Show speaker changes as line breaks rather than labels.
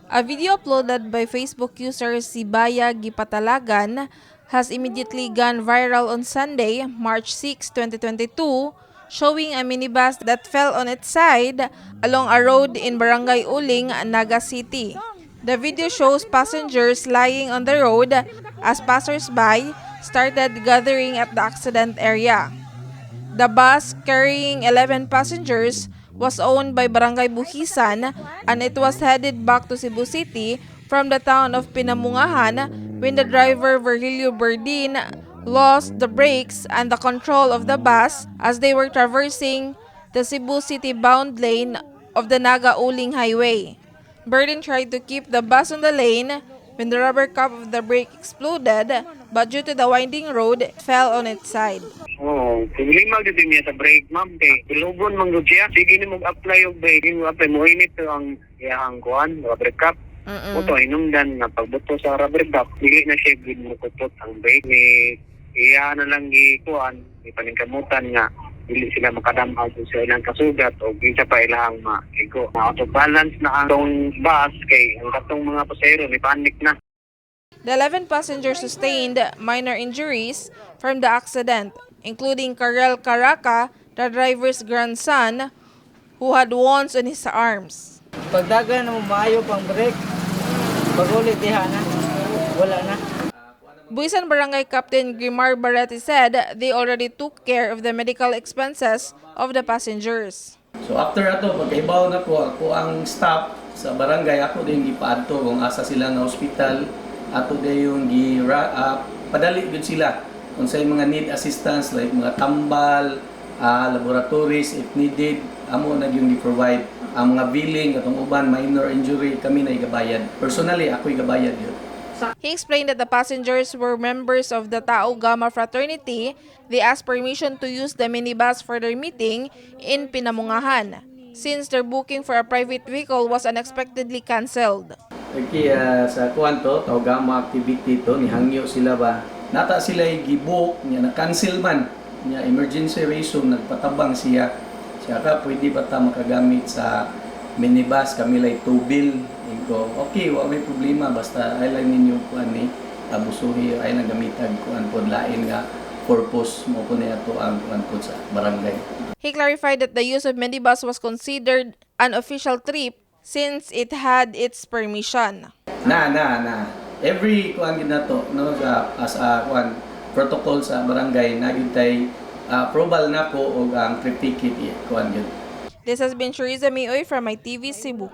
A video uploaded by Facebook user Sibaya Gipatalagan has immediately gone viral on Sunday, March 6, 2022, showing a minibus that fell on its side along a road in Barangay Uling, Naga City. The video shows passengers lying on the road as passersby started gathering at the accident area. The bus, carrying 11 passengers, was owned by Barangay Buhisan and it was headed back to Cebu City from the town of Pinamungahan when the driver, Virgilio Berdin, lost the brakes and the control of the bus as they were traversing the Cebu City bound lane of the Naga-Uling Highway. Berdin tried to keep the bus on the lane when the rubber cup of the brake exploded, but due to the winding road, it fell on its side.
Oo, problema gyud niya sa brake, ma'am, kay ilugon man gud siya. Sige ni mo apply og brake, mo apply mo init to ang iyang kuan, rubber cup. Mao to hinungdan nga pagbuto sa rubber cup, dili na siya gud mo kupot ang brake ni iya na lang gi kuan, ipaningkamutan nga dili sila makadamaw sa ilang kasugat o kinsa pa ilang maigo. Out of balance na ang tong bus kay ang katong mga pasahero ni panic na.
The 11 passengers sustained minor injuries from the accident, including Karel Karaka, the driver's grandson, who had wounds on his arms.
Pagdagan na mo maayo pang brake, pag-uli diha na, wala na.
Buhisan Barangay Captain Grimar Barretti said they already took care of the medical expenses of the passengers.
So after ato, pagkaibaw na ko, ako ang staff sa barangay, ako din gipaadto kung asa sila nga ospital, ato yung gi padali gud sila kung sa mga need assistance like mga tambal, laboratories if needed, amo na yung gi-provide. Ang mga billing katong uban minor injury, kami na igabayad. Personally, ako igabayad yun.
He explained that the passengers were members of the Tau Gamma fraternity. They asked permission to use the minibus for their meeting in Pinamungahan, since their booking for a private vehicle was unexpectedly cancelled.
Okay, sa kuan to, Tau Gamma activity to, nihangyo sila ba. Nata sila gibook, niya na-cancel man. Niya emergency reason, nagpatabang siya. Siya ka, pwede ba ta makagamit sa minibus, kami lay tubil. Ko, okay, wa may problema, basta ay lang ninyo kuan ni abusuhi, ay lang gamitag kuan pod lain nga purpose mo ko niya to ang kuan pod sa barangay.
He clarified that the use of minibus was considered an official trip since it had its permission.
Na na na. Every kuan gid nato no sa as a kuan protocol sa barangay na gyud tay approval nako og ang trip ticket kuan gyud.
This has been Shariza Mioy from my TV Cebu.